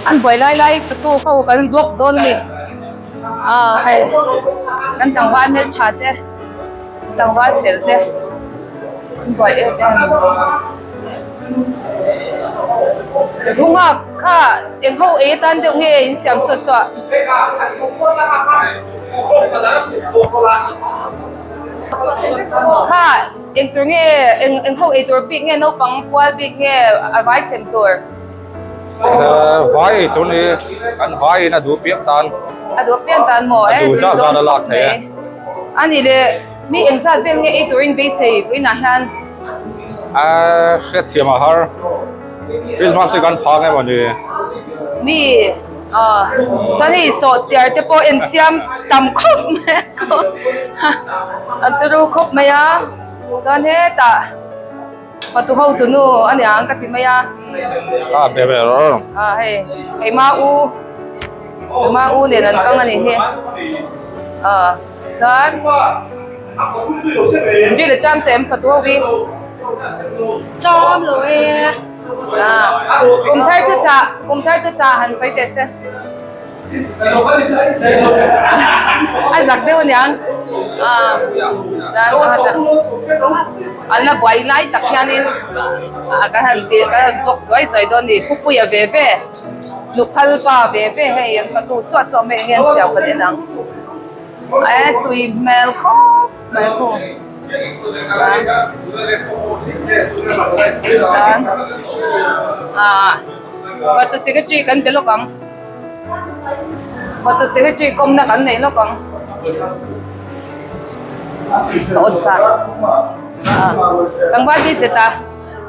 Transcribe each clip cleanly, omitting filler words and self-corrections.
An buai lai lai photo ho kan block dawn a ni ah hei kan tlangval hmeltha te tlangval fel te an buai em em Lunga kha eng ho ei atan deuh nge in siam suah suah. Kha eng tur nge eng eng ho ei tur bik nge naupang pual bik nge a vai sem tur. Vai ei tur ni an vai in a duh piang tan. A duh piang tan maw e. A duh zat zat a lak thei e. Ani le mi eng zat vel nge ei turin beisei vawiinah hian. A hriatthiam a har. Christmas hi kan phang emaw ni? Mi ah chuan hei sawhchiar te pawh en siam tam khawp mai a an turu khawp mai a chuan hetah fatu ho tunu a niang ka ti mai a. A be ber ah hei keima u keima u nen an kang a nih hi ah chuan. Ri le cham te em fatu ho hi. Cham lo e. Ah, kum thar tu cha, kum thar tu cha han sawi teh che. A zak deuh aniang. Ah, chuan a ta an la buai lai tak hianin ah kan han ti kan han vawk zuai zuai dawn ni. Pupuia ve ve, nuphal pa ve ve hei an fatu suah suah mai eng nge an siam kan en ang. E tui hmel khawp mai khu chuan chuan ah photo secretary kan be lawk ang photo secretary kawmna kan nei lawk ang ka awt sa ah tlangval bi zet a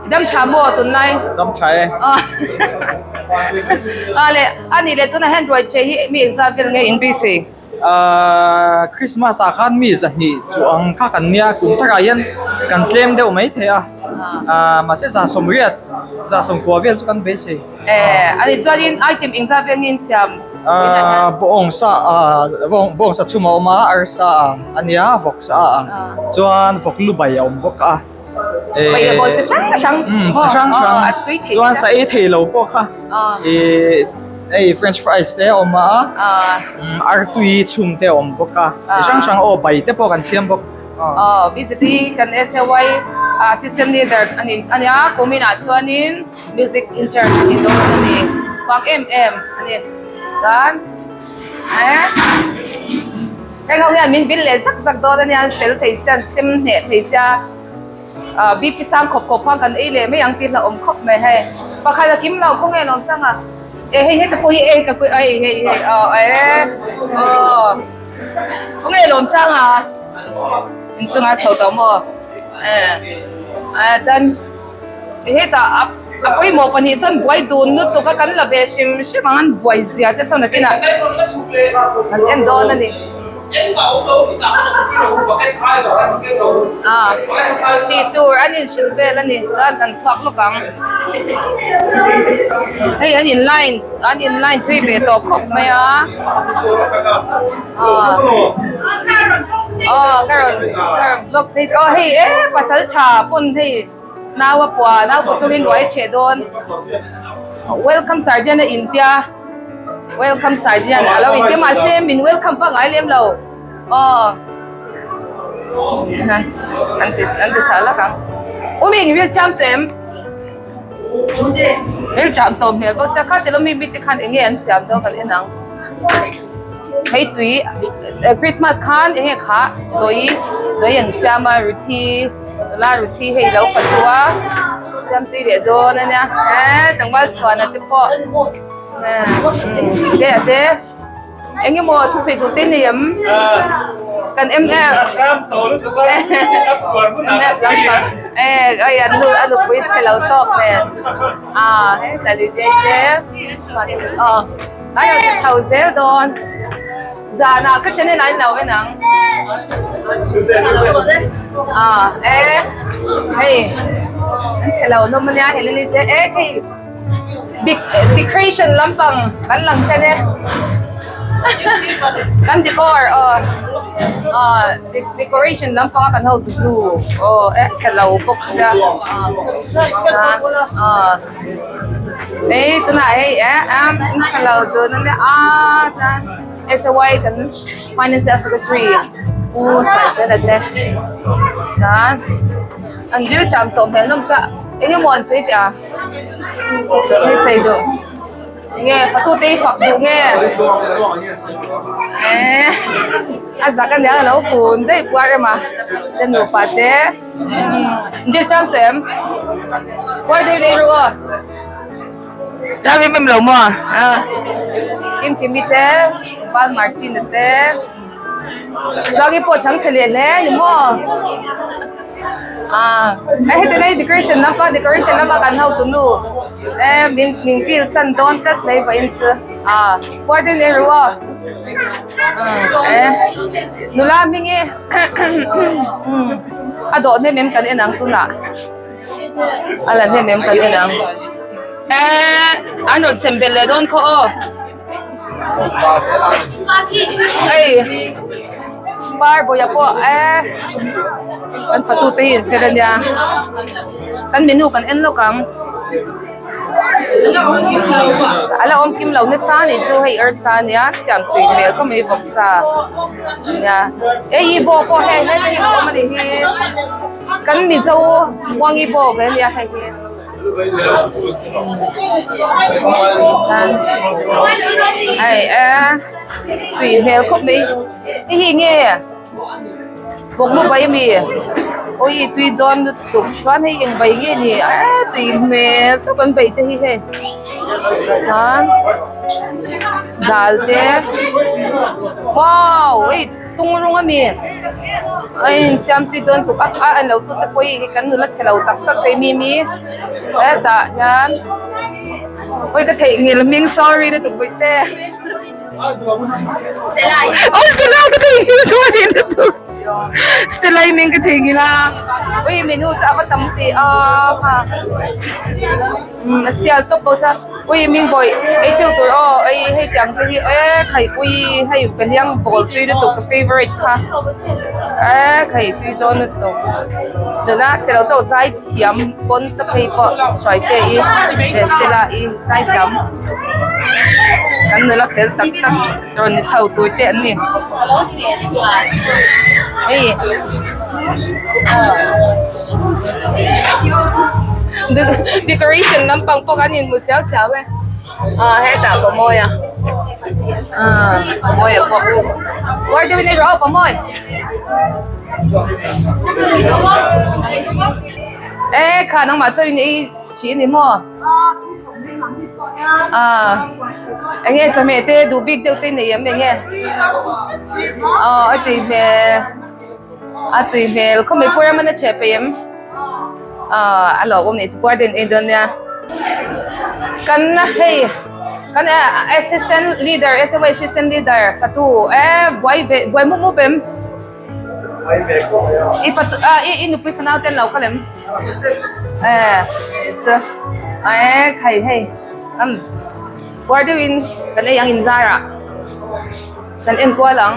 i dam tha maw tunlai dam tha e ah le ani le tunah hian ruai che hi mi engzat vel nge in beisei. Ahh Christmas ah khan mi zahnih chu ang kha kan nia kum takah hian kan tlem deuh mai thei a ahh mahse zah sawmriat zah sawmkua vel chu kan beisei. Eh ani chuanin item engzat vel nge in siam Ahh bawng sa ah bawng sa chhum a awm a arsa a nia vawk sa a chuan vawk lu bai a awm bawk a eh chi hrang hrang chi hrang hrang chuan sa ei thei lo pawh kha ih. Hei french fries te a awm a artui chhung te a awm bawk a chi hrang hrang aw bai te pawh kan siam bawk. Aw bjp kan SAY assistant leader a ni a nia kumin ah chuanin music in charge a ni dawn a ni chhuak em em a ni chuan eh heng ho hian min vil leh zak zak dawn a nia an fel thei sia an sem hneh thei sia. Ah BP sang khawp khawp khan kan ei leh mai ang tih hlauhawm khawp mai hei pakhat a kim lo khaw nge lawm chang a e hei heta pawh hi ei ka kui hei hei hei aw e aw khaw nge lawm chang a inchunga chho tawh maw e a chuan hetah a a pawimawh pahnih sawn buai dun lutuk a kan la ve hrim hrim ang an buai zia te sawn nakinah kan en dawn a ni. Tih tur an inhrilh vel a ni chuan kan chhuak lawk ang hei an in line an in line thui ve tawh khawp mai a aw ka rawn ka rawn vlog phei aw hei e pasal tha pawn hei nau a pua nau pua chungin ruai a cheh dawn welcome sergeant a intia. Welcome Sergeant a lo inti mahse min welcome vak ngai lem lo aw an ti an ti chhah lak ang u mi eng ril cham che em ril cham tawh hmel bawk sia kha ti lo mi mi te khan eng nge an siam dawn kan en ang hei tui Christmas khan eng nge kha dawi dawi an siam a ruthi la ruthi hei lo fatu a siam tui leh dawn a nia eh tlangval chhuana te pawh. Te a te eng emaw thusawi duh te nei em kan em em eh ai an nu a nupui chhe lo tawk nen a heta li te te aw ai a chho zel dawn zanah ka channel ah in lo en ang a eh hei an chhe lo hlawm ania heleni te eh hei. Decoration lampang kan lang tan e kan decor aw ah decoration lampang a kan ho tu tu aw e chhe lo bawk sia ah. Hei tunah hei eh am in chhe lo dun a nia a chuan SY kan financial secretary Pu Hruaizela te chuan an dil cham tawh hmel hlawm sa eng emaw an sawi teh a hei sawi duh eng nge fatute hi fak duh nge eh a zak ania a lo kun daih puar em a te nupa te. Dil chang teh em? Huai deuh deuh ru aw. Chang em em lo maw? A. Kim Kimi te, Val Martin te. Chuan pawh chang chhe leh hle ni maw? A. Hei heti lai decoration lampa decoration lama kan hotu nu e min min feel san dawn tlat mai vawiin chu. A. Huai deuh deuh ru aw. E. Nula hming hi. A dawh hnem em kan en ang tunah a la hnem em kan en ang eee an rawn sem belh leh dawn khaw aw hei par bawih ah pawh eee kan fatu te hi an fel a nia kan menu kan en lawk ang. A la awm kim lo nasa a nih chu hei arsa a nia siam tui hmel khawp mai vawksa nia hei hi bawk pawh hei heta hi a awm a nih hi kan mizo huangi bawk ve a nia hei hi chuan hei eee tui hmel khawp mai hei hi eng nge. Bawk lu bai ami awi tui dawn lutuk chuan hei eng bai nge ni eee tui hmel tawp an bai te hi hei chuan dal te wow hei tung rawng ami a insiam tui dawn tuk a a en lo tu te pawh hi kan nula chhe lo tak tak te mimi hetah hian awi ka theihnghilh hming sorry lutuk vawi te. Oh Stella ka theihnghilh sorry lutuk Stella i hming ka theihnghilh a ui menu chu a va tam ve a kha umm a sial tawp bawk sa ui hming bawih ei teuh tur aw ei hei tiang te hi e khai ui hei paliang bawl tui lutuk ka favourite kha e khai tui dawn lutuk nula chhe lo tawk zai thiam pawn ta phei pawh Hruaite i leh Stella i zai thiam. Kan nula fel tak tak rawn ni chho tur te an ni. Hei decoration lampang pawh kan inhmu siau siau e. Ah hetah pawmawi a ah pawmawi a pawh uar deuhin ei rawh aw pawmawi. E kha nangmah chauhin ei ṭhin a ni maw? Ah eng nge chawhmeh te duh bik deuh te nei em eng nge aw a tui hmel a tui hmel khawmei pawh ram a chhe peih em ah a lawm awm nih chu garden ei dawn nia kan hei kan assistant leader S_M_A assistant leader fatu e buai ve buai mup mup em. I fatu ah i nupui fanau te an lo kal em? Eh chu eh khai hei umm puar deuhin kan ei ang inzar ah kan en kual ang.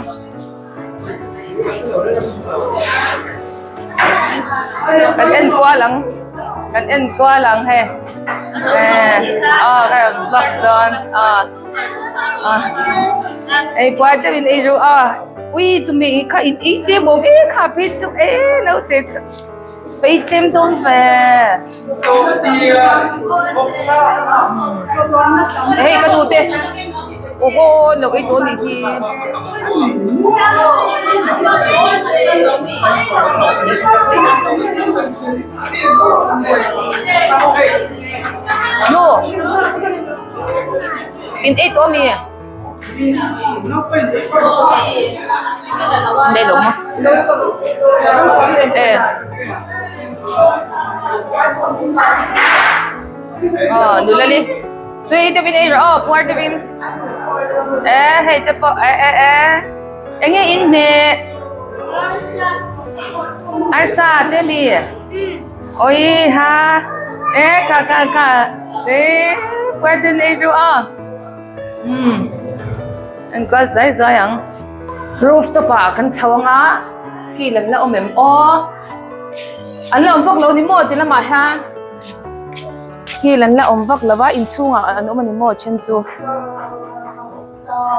Kan en kual ang kan en kual ang hei eh aw ka rawn vlog dawn aw ah ei puar deuhin ei ru a. Ui chumi kha in ei tlem awm e kha phei chu e naute chu phei tlem dawn ve hei ka nu te aw lo ei tawh anih hi nu in ei tawh ami. Đây đúng không? Ê. Ờ, nula li. Tui te bin ei rawh aw, puar te bin. Ê, hei te pawh, ê, ê, ê. Enge in hmeh? Arsa te mi. Oi ha. Ê, kha kha kha. Ê, puar ten ei rawh aw. Umm an kual zai zai ang rooftop ah kan chho anga kil an la awm em aw an la awm vak lo ni maw ti lamah hian. Kil an la awm vak lo va inchhungah an awm a ni maw then chu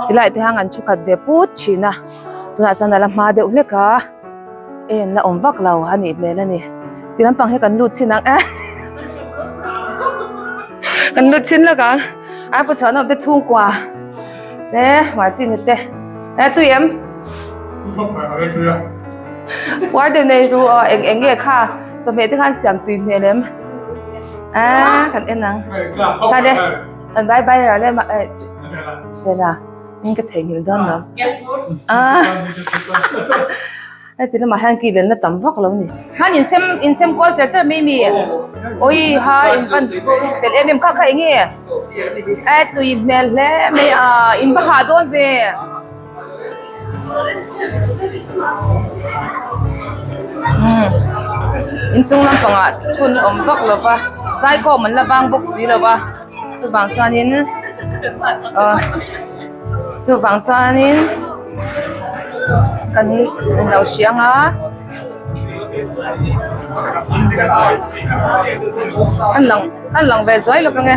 tilai te hian an thu khat ve put thin a tunah chuan a la hma deuh hlek a hei an la awm vak lo a nih hmel a ni ti lampang hi kan lut chin ang eh kan lut chin lawk ang a pu chhuah nawm te chhungkua te Martin-a te eh tui em uar deuh nei ru aw eng eng nge kha chawhmeh te khan siam tui hmel em ah kan en ang kha le kan bye bye ra le ma eh vela in ka theihnghilh dawn lo ah heti lamah hian kih lenna tam vak lo ni khan insem insem kual cher cher mai mi awi ha in van fel em em kha kha eng nge eh tui hmel hle mai a in va hah dawn ve. Inchung lampangah chhun awm vak lo va zaikhawm an la vang bawk si lo va chuvang chuanin ah chuvang chuanin kan lo hria ang a an lang an lang ve zuai lawk ang e.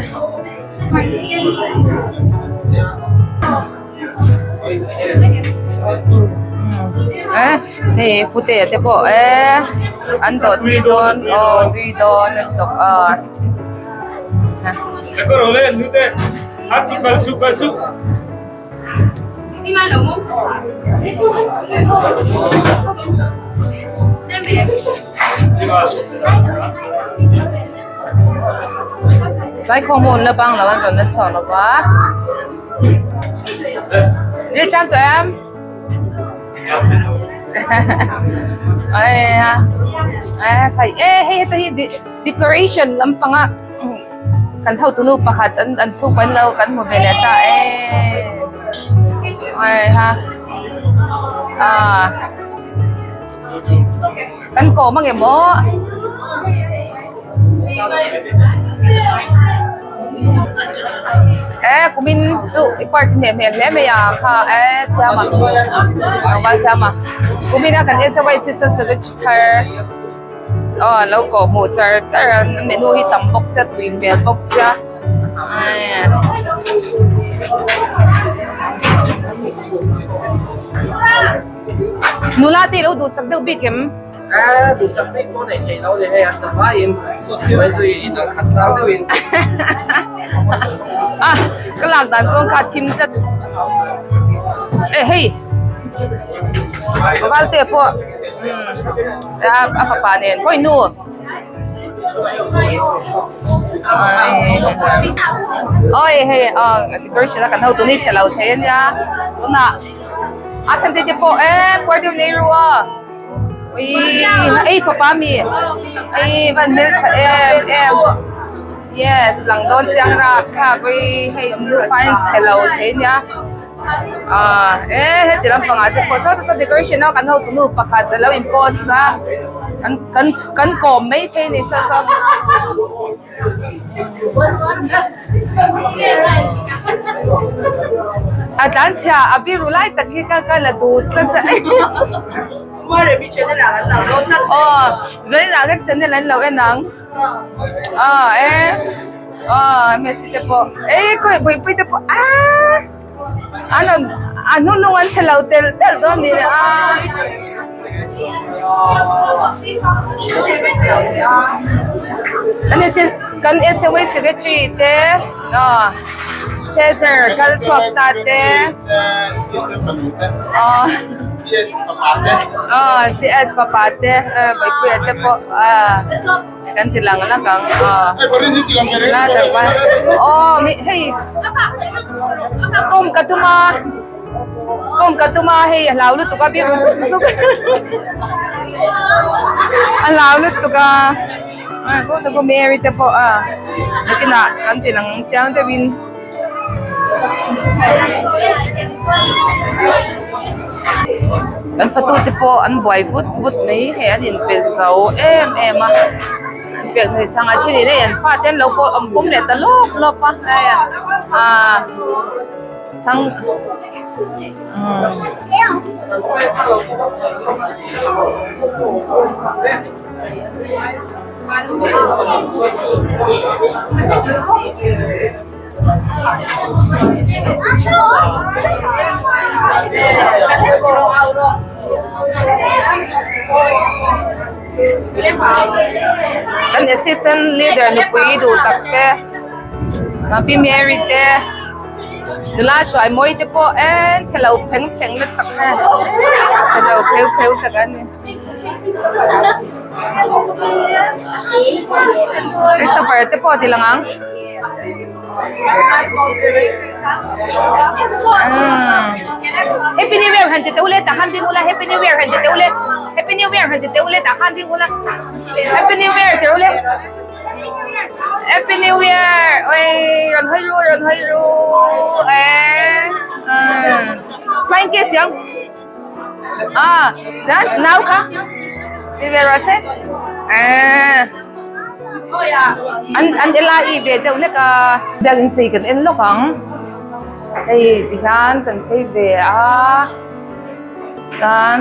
Eh hei pute te pawh eh an dawh tui dawn aw tui dawn an tawk a Zaikhawm ho an la bang lo a an rawn la chhuak lo va. Ril tan tawh em? Ai a ai khai e hei heta hi decoration lampanga kan hotunu pakhat an an chhungkaw in lo kan hmu ve leh ta e ai ha ah kan kawm ang em aw. Eh kumin chu i party hneh hmel hle mai a kha eh siama tlangval siama kumin a kan SY sister secretary thar aw lo kawh hmuh char char a menu hi tam bawk sia tui hmel bawk sia eh. Nula te i lo duhsak deuh bik em? A duhsak bik pawh neih theih lo ni hei an zavaiin chuan chu i dang khat tlang deuhin. A ka lak dan zawng kha a thim tlat. E hei Valte pawh a fapa nen khawi nu. Awi hei decoration a kan hotu ni che lo thei ania tunah a chhan te te pawh e puar deuh nei ru a. Ui ei fapa mi ei van hmel tha em em yes lang dawn chiang rap thlak ui hei nufa in che lo thei ania ah e heti lampangah te pawh saw saw decoration a kan hotu nu pakhat alo in post a kan kan kan kawm mai thei a ni saw saw. A tlan chhia a biru lai tak hi ka ka la duh tlat a aw zaninah kan channel an lo en ang aw e aw messi te pawh e khawi buipui te pawh aaa an rawn a hnunung an chhe lo telh telh dawn ni le a. Kan SOA secretary te aw treasurer kal chhuak ta te aw aw CS fapa te Bawipuia te pawh a. Kan ti lang lak ang aw aw mi hei kawm ka tum a kawm ka tum a hei a hlau lutuk a biak zuk zuk a hlau lutuk a ku Mary te pawh a nakinah kan ti lang chiang deuhin. Kan fatu te pawh an buai vut vut mai hei an inpe zo em em a an pek thei chang a thenin hei an fate an lo pawh an pawm leh ta lawp lawp a hei ah chhang umm. Kan assistant leader nupui duh tak te chuan pi Mary te nula hruai mawi te pawh en chhe lo pheng pheng na tak he chhe lo pheu pheu tak a ni. Christopher te pawh ti lang ang. Happy New Year han ti teh ule tah khan ding ula Happy New Year han ti teh ule Happy New Year han ti teh ule tah khan ding ula Happy New Year ti ule Happy New Year oi rawn hawi ru rawn hawi ru e flying kiss ang ah nau kha ti ve rawh se An an ela i ve deuh hlek a. Biakin chei kan en lawk ang. Hei tihian kan chei ve a. Chuan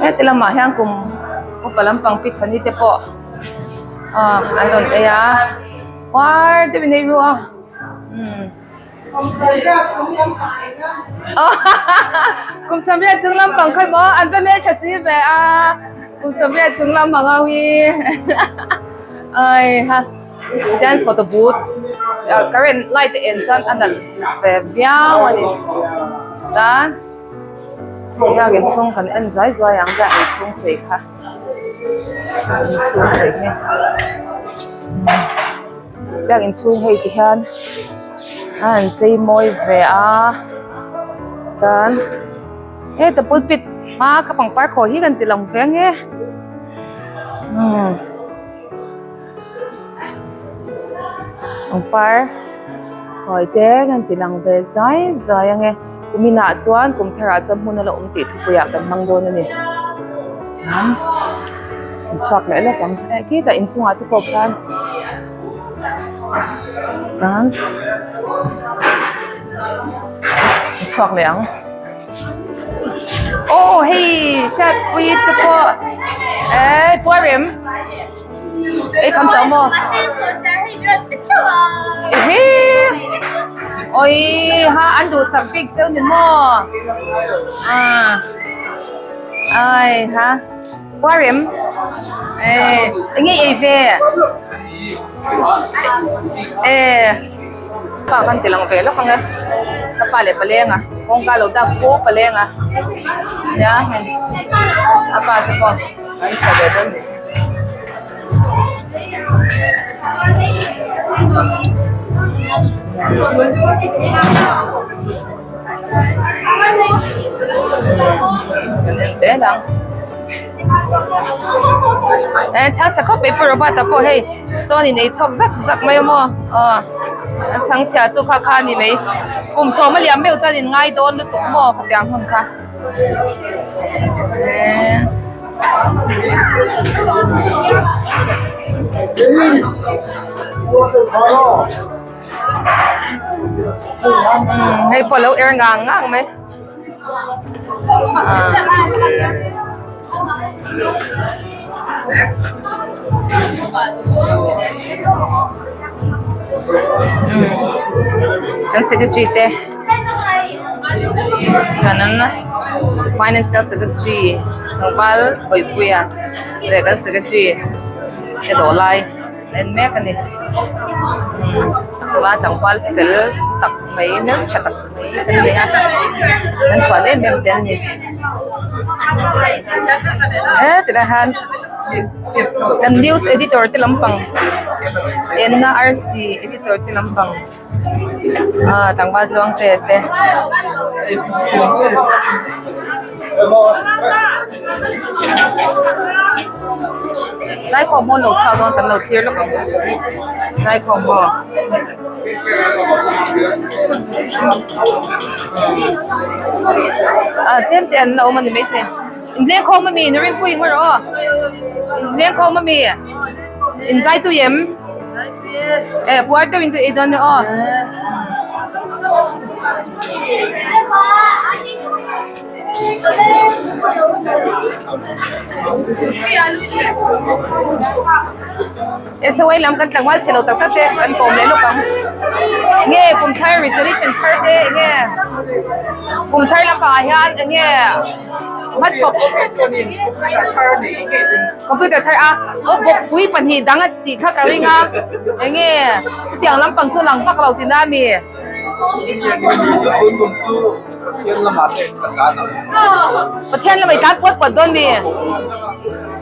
heti lamah hian kum upa lampang pi thani te pawh ah an rawn ei a. Uar deuhin ei ru a. Umm. Kum sawmriat chung lampang khawi maw an va hmeltha si ve a kum sawmriat chung lampang ho hi ai ha tian photo booth current light a en chuan a nalh ve viau a ni chuan biakin chhung kan en zuai zuai ang biakin chhung chei kha inchhung chei hi. Biakin chhung hei ti hian a han chei mawi ve a chuan heta pulpit hma ka pangpar khaw hi kan ti lang ve ang e umm pangpar khawi te kan ti lang ve zai zai ang e kumin ah chuan kum thar ah chuan hmun a la awm tih thupui ah kan hmang dawn a ni chuan. An chhuak leh lawk ang eh khitah inchungah te pawh khan chuan an chhuak leh ang aw hei hriatpui te pawh eh puarim ei kham tawh maw ehe awii ha an duhsak bik cheu ni maw ah ai ha. Puarim eh enge ei ve eh pa kan ti lang ve lawk ang e ka pa leh palenga kawngka lo dak pu palenga nia hei a pa te pawh an tha ve dawn ni. Kan en zel ang eh chhang chhe khawp mai pu Robert-a pawh hei chuan in ei chhawk zak zak mai a maw aw a chhangchhia chu kha kha a ni mai kum sawm a liam meuh chuan in ngai dawn lutuk maw khatiang hun kha eh. Hei pawh lo er ngang ngang mai kan secretary te kan financial secretary tlangval Bawihpuia leh kan secretary te dawh lai. En mek a ni tuna tlangval fel tak mai hmeltha tak mai kan nei a an chhuan em em te an ni he tilai hian kan news editor te lampang enna arsi editor te lampang. Ah tlangval tluang te te. Zaikhawm ho an lo chhuak dawn kan lo thlir lawk ang zaikhawm ho. Ah tlem te an la awm a ni maithei inlengkhawm ami Rinpuii ngaw rawh aw inlengkhawm ami inzaitui em. Eh puar deuh in chu ei dawn nia aw. SOA lam kan tlangval chhe lo tak tak te kan kawm leh lawk ang. Enge kum thar resolution thar te enge kum thar lampangah hian enge hmachhawp computer thar a aw bawkpui pahnih dang a tih kha ka ring a enge chutiang lampang chu lang vak lo tihna a mi. Pathian lamah i tlan puat puat dawn mi?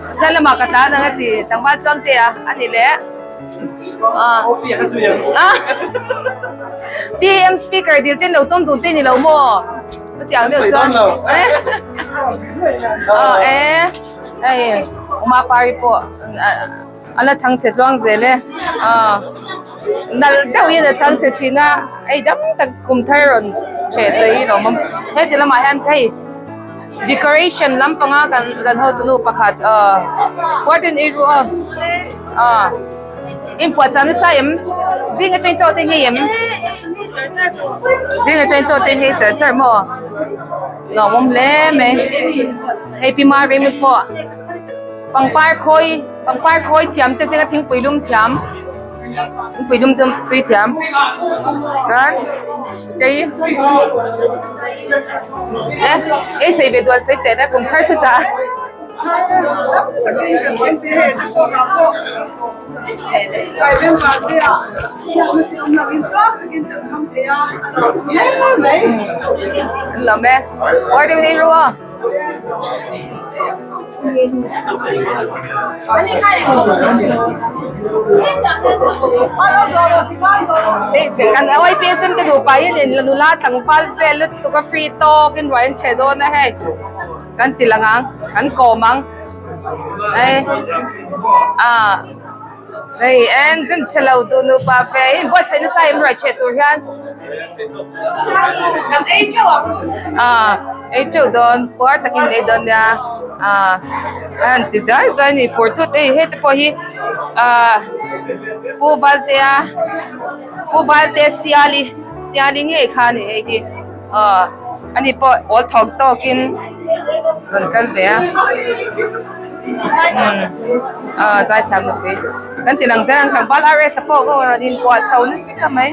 Pathian lamah ka tlan ang a ti tlangval tluang te a a ni leh TM speaker dil ten lo tum dun te ni lo maw? Chutiang deuh chuan aw e hei Uma Pari pawh A la chhang chhe tluang zel e aw nalh deuh hian a chhang chhe thin a hei dam tak kum thar rawn chhe te hi lawm awm heti lamah hian hei decoration lampanga kan kan hotu nu pakhat aw puatin ei ru aw aw inpuahchah nasa em zing atang chaw te nghei em zing atang chaw te nghei char char maw lawmawm hle mai hei pi Maremi pawh. Pangpar khawi pangpar khawi thiam te zinga thingpui lum thiam thingpui lum tui thiam chuan tei e ei sei ve dual sei teh na kum thar thu chah an lawm e order nei ru aw. Kan YPSM te duh pah hian in la nula tlangval vel lutuk a free tawk in ruai an chhe dawn a hei kan ti lang ang kan kawm ang hei ah hei en den chhe lo duh nupa ve in buatsaih nasa em ruai chhe tur hian kan ei teuh ang ah ei teuh dawn puar takin ei dawn nia ah a han ti zai zai a ni phur thut hei hete pawh hi ah pu valtea pu valtea siali siali ngei kha a ni hei hi aw ani pawh awl thawk tawkin rawn kal ve a umm aw zaithiam nupui kan ti lang zel ang tlangval RS a pawh ho rawn inkuah chho nasa mai.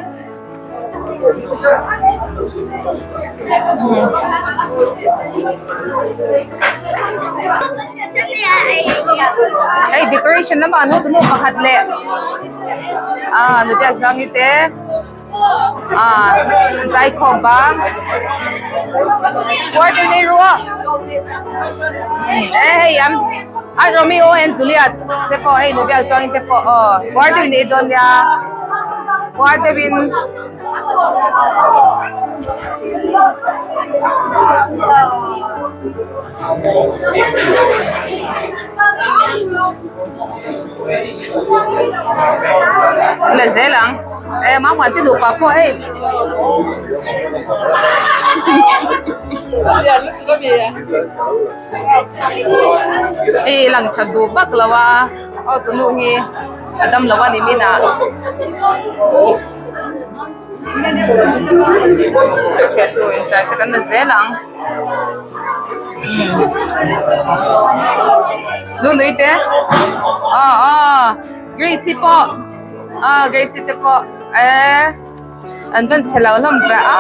Hei decoration lamah an hawt nu pakhat leh ah nute zangi te ah an zai khawm bang quarter nei ru a e hei am a Romeo and Juliet te pawh hei nu biak chuangin te pawh aw quarter nei dawn nia quarter in La zel ang e mangmuan te nupa pawh hei hei lang that duh vak lo a aw tunu hi a dam lo a ni min ah thian tur in tar te kan la zel ang Nunui te aw aw Grace i pawh aw Grace i te pawh eh an van chhe lo hlawm ve a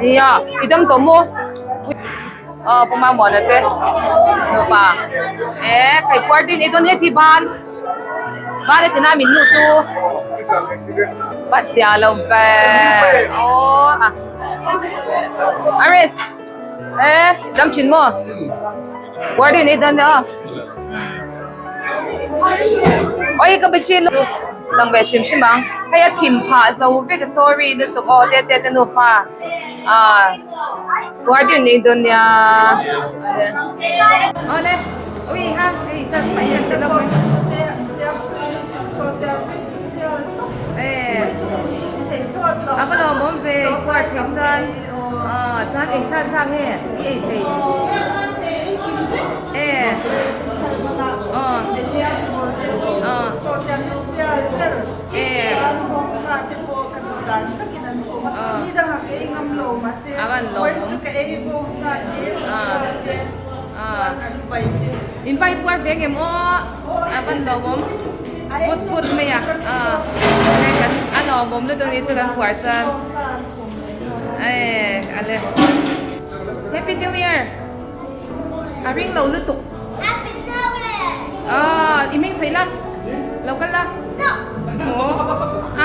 nia i dam tawh maw aw pu Mamuana te nupa eh khaihpuar din i dawn nge thi ban ban a ti na min nu chu va sia lo ve aw a Aris eh dam thin maw warden ei dawn aw oi ka be chin lang ve hrim hrim ang hei a thim phah zo vek a sorry lutuk aw te te te nufa ah warden ei dawn nia awle ui ha hei just mai hian te lo mai A va lawmawm ve kuar theih chuan aw chuan eng sa sa nge i ei thei e aw aw e aw. A van lawm. In pa hi puar ve ngem aw a van lawmawm put put mai a kan a lawmawm lutuk a ni chu kan puar chuan e ale Happy New Year a ring lo lutuk i hming sawi la lo kal la aw a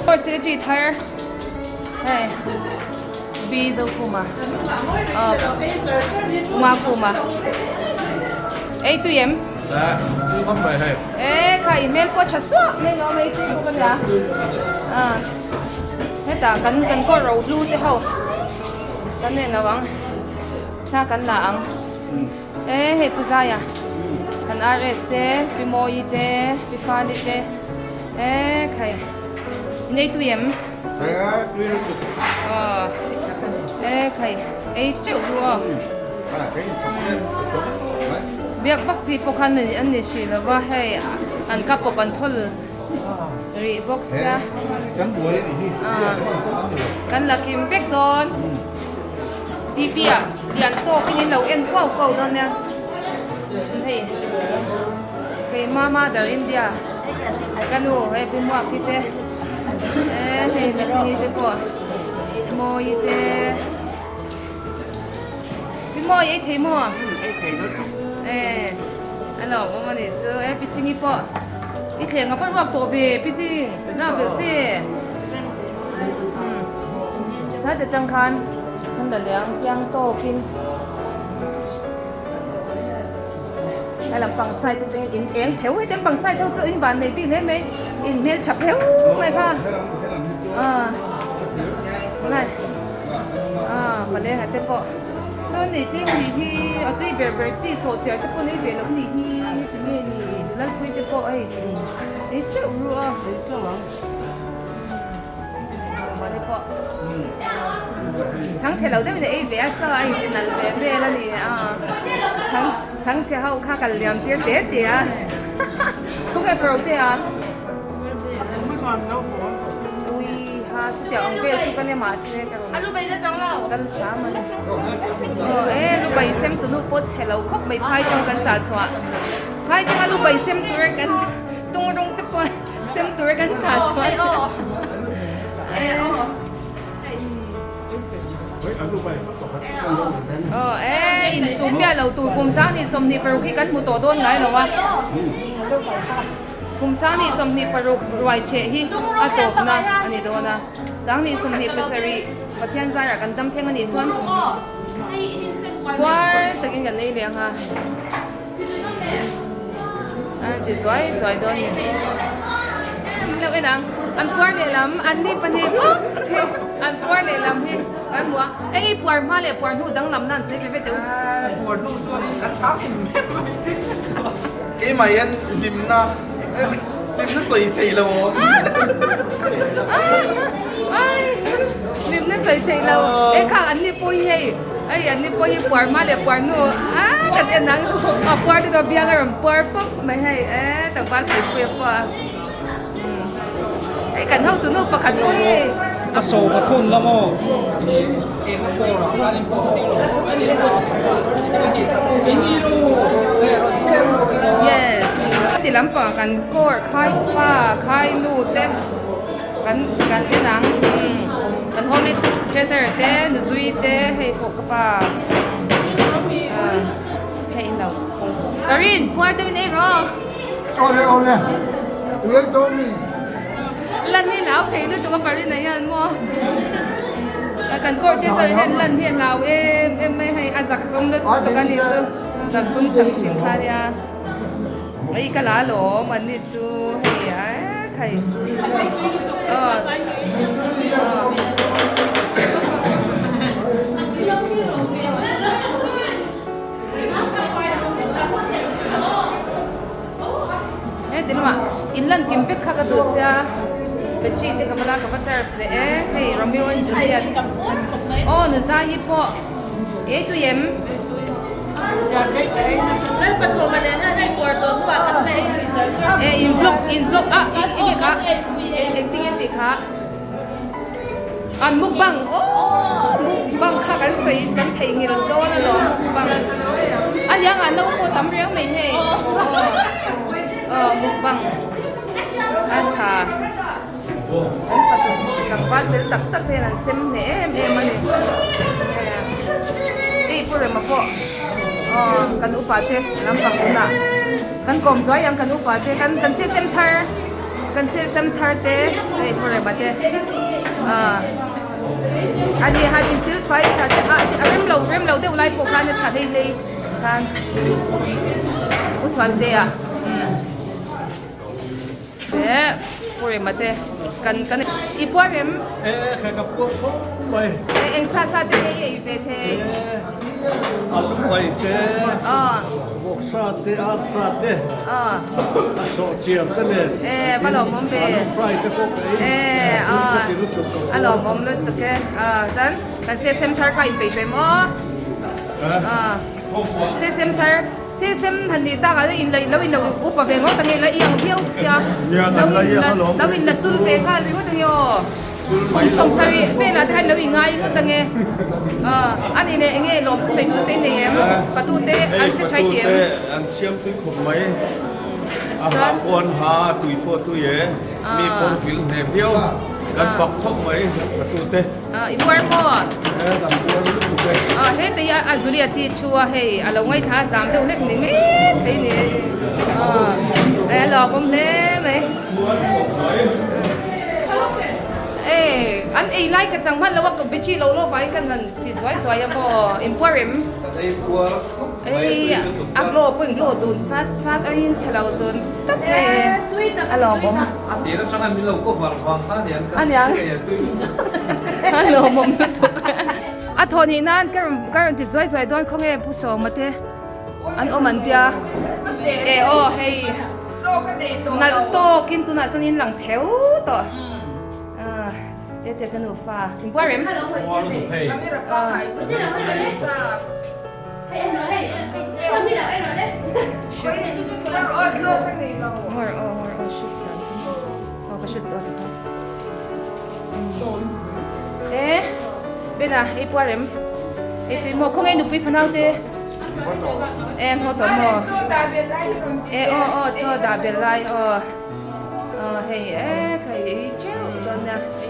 course hi thar hei. Pi Zokhuma Uma Khuma Ei tui em? Tui khawp mai hei. E kha i hmel pawh tha suah mai lo mai tui bawk ania. Hetah kan kan kawr ro hlu te ho kan nei lo ang. Thla kan la ang. E hei Pu Zaia kan RS te Pi Mawi te Pi Fani te e khai i nei tui em? E khai ei teuh ru aw. Biak vak chi pawh khan an ni hrih lo va hei an ka pawp an thawl rih bawk sia. Kan la kim vek dawn. TV ah lian tawkin in lo en kuau kuau dawn nia. Hei keimah mother India ka nu hei Pu Muaki te. E hei Lakshmi te pawh Mawi te Pi Mawi ei thei maw? Ei thei lutuk. E a lo awm a nih chu e Pi Chingi pawh i thleng a va ruak tawh ve Pi Ching na belh che Sai te tang khan kan la liang chiang tawkin He lampang side atangin in eng pheuh heti lampang side ho chu in van nei bik hle mai in hmeltha pheuh mai kha ah lai ah palenga te pawh chuan nei tlem a nih hi a tui ber ber chi sawh chiar te pawh nei ve loh a nih hi tinge ni lalpui te pawh hei ei teuh ru a. Mawni pawh chhangchhe lo deuhin a ei ve a saw a inti nalh ve vel a ni a chhang chhangchhe ho kha kal liam tir te te a khawnge pro te a ui ha chutiang ang vel chu ka nia mahse ka rawn kal hram a ni aw e lubai sem tunu pawh chhe lo khawp mai phai tang kan chah chhuah phai tanga lubai sem tur kan tung rawng te pawh Sem tur kan chah chuan. Aw e insum miah lo tur kum sang hnih 26 hi kan hmu tawh dawn ngai lo a. Kum sang hnih 26 ruai cheh hi a tawpna a ni dawn a. Sang hnih 27 Pathian zarah kan dam thleng a nih chuan puar takin kan ei leh ang a. A ti zuai zuai dawn ni. Em lo en ang. An puar lehlam an ni pahnih bawk hi an puar lehlam hi kan hmu a. Eng i puar hma leh puar hnu danglam nan sawi ve ve teh u. Puar hnu chuanin kan thang em em mai. Keimah hian hlimna hlimna sawi thei lo. Hlimna sawi thei lo. E kha an ni pawh hi hei. Hei an ni pawh hi puar hma leh puar hnu a kan en ang a puar te chu biang a rawn puar pawp mai hei e tlangval pui pui a pawh a hei kan hotu nu pakhat pawh hi a sawm a thawn lam aw eng a kawr ah khan in post ding lo yes ti lampang kan kawr khai pa khai nu te Kan kan en ang kan holy treasure te nuzui te hei pawh ka pa hei lo Karin khuar te min ei rawh Awle awle ui dawn mi lan hi hlau thei lutuk a Parin ah hian maw kan court treasure hian lan hi a hlau em em mai hei a zak zum lutuk a nih chu zak zum chang thin kha nia. Hei ka la alawm an ni chu hei a khai aw aw he ti lamah in lan kim vek kha ka duh sia Bethsy te ka va la ka va charge leh e hei Romeo and Juliet aw nuzai hi pawh ei tui em. E in vlog in vlog a i i kha engtin nge tih kha an mukbang aw. Mukbang kha kan sawi in kan theihnghilh dawn alawm mukbang. A liang ah no pawh tam riau mai hei. Aw mukbang a tha. An fatu tlangval fel tak tak te hian an sem hneh em em a ni. Hei Pu Rema pawh aw kan upa te lampang tunah kan kawm zuai ang kan upa te kan kan sesem thar kan sesem thar te hei Pu Rema te ah ani han insil fai tha te a a rem lo rem lo deuh lai pawh khan a tha hlei hlei khan Pu Chhuantea umm. He Pu Rema te kan kan i puar em? E kha ka puar khawp mai. E eng sa sa te nge i ei ve thei? E alu mai te, vawk sa te, ar sa te, a sawh chiam te nen. E va lawmawm ve. Alu fry te pawh ka ei. E a a lawmawm lutuk e. A chuan kan sesem thar kha in peih ve maw? A sesem thar. Sesem han nih tak ah in la lo in lo upa ve ngawt ange la i ang viau sia lo in la lo in la chul ve nghal ringawt ange aw kum sawmsarih velah te hian lo in ngai ngawt ange aw ani leh enge lawm sawi duh te nei em patu te an che tha i ti em. An siam tui khawp mai a ha pawh an ha a tui pawh tui e mi pawn kil hneh viau kan fak khawp mai patu te. I puar maw? E kan puar lutuk e. Aw hete hi a Julia ti thu a hei a lo ngaithla a zam deuh hlek ni mai thei ni. Aw e a lawmawm hle mai. E an ei lai ka chang hman lo a ka bichi lo lo vangin kan han ti zuai zuai a maw in puar em? Kan ei puar khawp mai a tui lutuk a. A glow pawh in glow dun sat sat a in chhe lo dun tawp mai e a lawmawm. A tir atanga min lo cover vang kha aniang ka ti a tui lutuk. A lawmawm lutuk. A thawh nih nan ka rawn ka rawn ti zuai zuai dawn khaw nge Pu Sawma te an awm an tia e aw hei nalh tawkin tunah chuan in lang pheu tawh te te te nufa inbuai rem. E bena ei puar em ei tui maw khawnge nupui fanau te e haw tawh maw e aw aw chaw dah belh lai aw aw hei e kha ei teuh dawn nia e.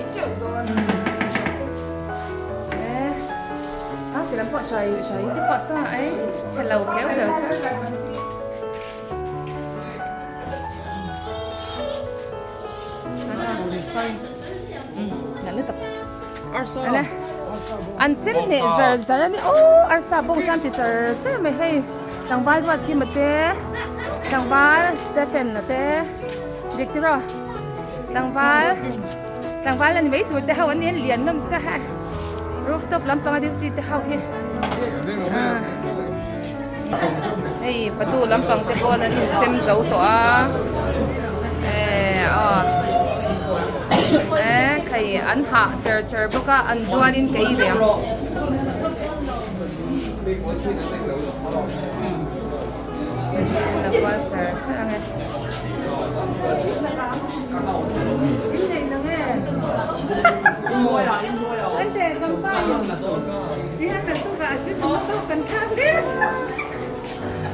A ti lam pawh hrai hrai te pawh sa ai chhe lo pheu pheu sa. An sem hneh zar zar a ni aw arsa bawng san ti char char mai hei tlangval ruat kim a te tlangval Stephen a te dik tiraw tlangval tlangval a ni mai tur te ho an ni an lian hlawm sa ha. Rooftop lampanga duty te ho hi hei patu lampang te pawn an insem zo tawh a eh aw eh khai an hah cher cher bawk a an rualin ka ei ve ang. La kual char char ang e.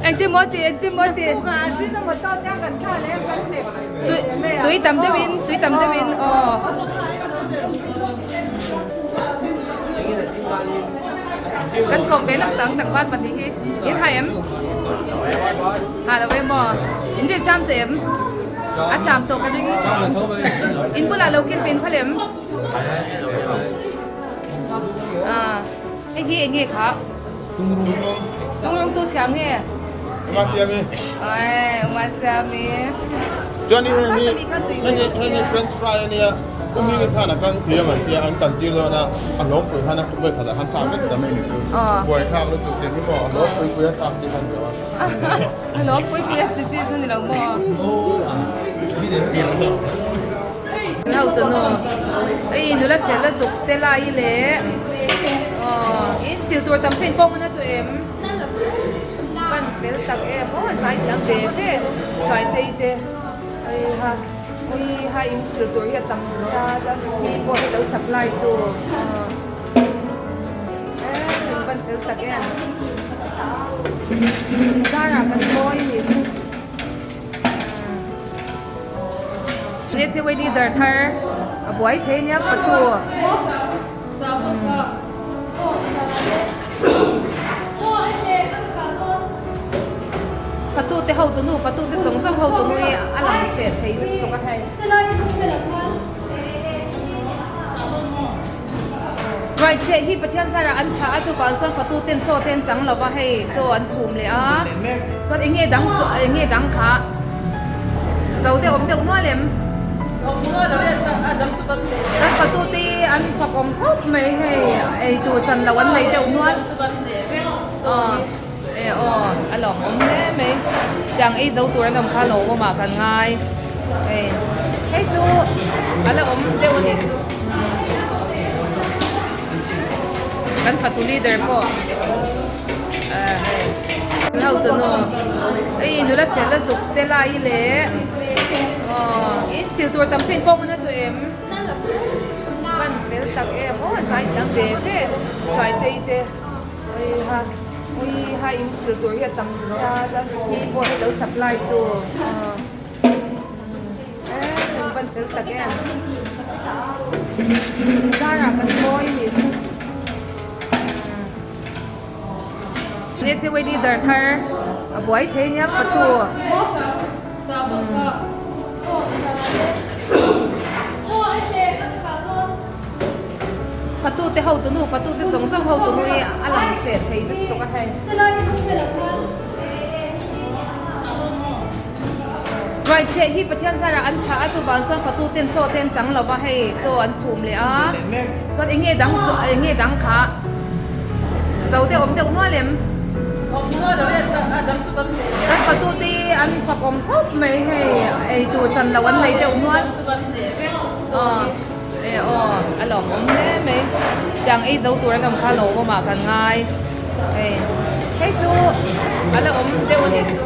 Engtin maw ti engtin maw ti tui tam deuhin tui tam deuhin aw. Kan kawm ve lak tang tlangval pahnih hi in hai em? Ha lo em maw? In rin ṭam tawh em? A ṭam tawh ka ring. In bulah lo kil pin phal em? Ah, hei hi eng nge kha? Tungrung tu siam nge? Uma siam i. Oi, uma siam i. Chuan i heng hi heng hi french fry ania. Umi nge khan a kang thiam an tia an kan tir dawn a, a hlawm pui khan a vawi khatah khan thlak vek ta mai ni chu. Buai thlak lutuk tih hi maw a hlawm pui pui a thlak chi kha ni lo a. A hlawm pui pui a ti chi chu ni lo maw. Ho tu nu ei nula fel lutuk Stella i leh aw in sil tur tam sen kawng a na tu em pan fel tak em aw zai thiam ve ve hruai te i te heiha. Ui ha in sil tur hi a tam sia chuan thi pawh hi lo supply tu. fel tak em. Inzarah kan mawi a nih chu. Nese leader thar a buai thei nia fatu. Fatu te ho tunu fatu te zawng zawng ho tunu hi a lang hreh thei lutuk a hei. Ruai cheh hi Pathian zarah an tha a chuvang chuan fatu ten chaw te an chang lova hei chaw an chhum leh a chuan eng nge dang chu eng nge dang kha zo deuh awm deuh nual em kan fatu te hi an fak awm khawp mai hei ei tur chan loh an nei deuh nual aw e aw a lawmawm hle mai tiang ei zo tur an awm kha lawmawm ah kan ngai hei hei chu a la awm deuh a nih chu kan fatu leader pawh ah hei kan hotu nu hei nula fel lutuk Stella i leh aw in sil tur tam chin pawh a na duh em ban fel tak em aw zai thiam ve ve hruaitei te. Uiha uiha in sil tur hi a tam sia chuan thi pawh hi lo supply tu eh an van fel tak em inzarah kan mawi a nih chu nese leader thar a buai thei nia fatu. Fatu te ho tunu fatu te zawng zawng ho tunu hi a lang hreh thei lutuk a hei. Ruai cheh hi Pathian zarah an tha a chuvang chuan fatu ten chaw te an chang lova hei chaw an chhum leh a chuan eng nge dang chu eng nge dang kha zo deuh awm deuh nual em kan fatu te hi an fak awm khawp mai hei ei tur chan loh an nei deuh nual aw. E aw a lawmawm hle mai tiang ei zo tur an awm kha lawmawm ah kan ngai hei hei chu a la awm deuh a nih chu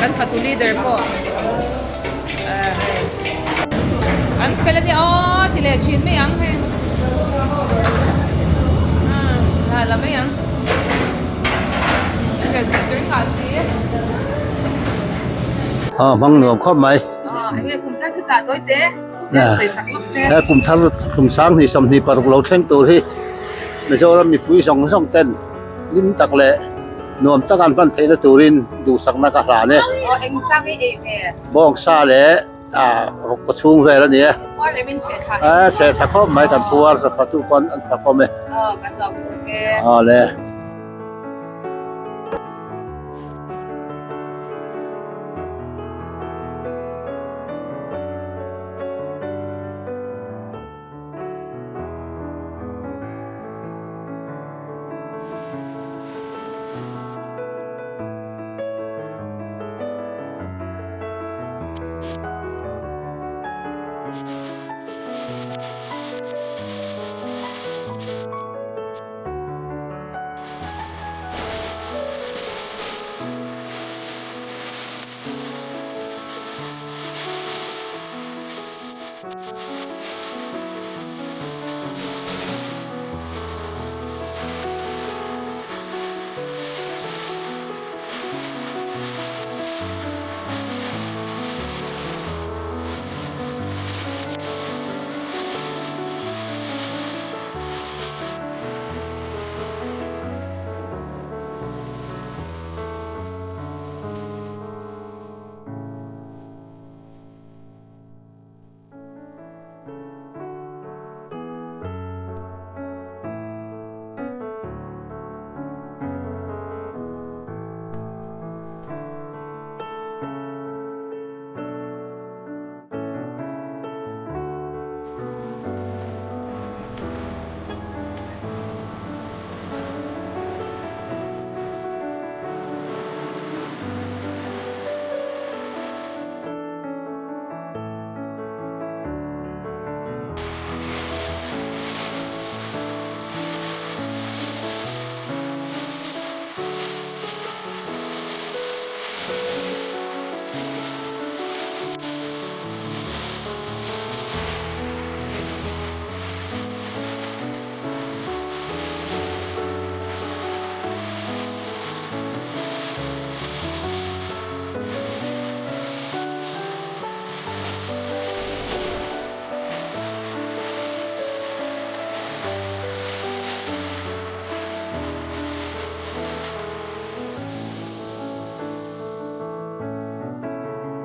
kan fatu leader pawh ah hei an fel a nia aw ti leh thin mai ang hei ah la mai ang Aw hmang nuam khawp mai. He kum thar kum 20 26 lo thleng tur hi Mizoram mipui zawng zawng ten hlim tak leh nuam tak an hman theihna turin duhsakna ka hlan e. Bawngsa leh ah kaw chhung vel a ni e. Chhe tha khawp mai kan puar fatu pawn an fakawm e. Awle.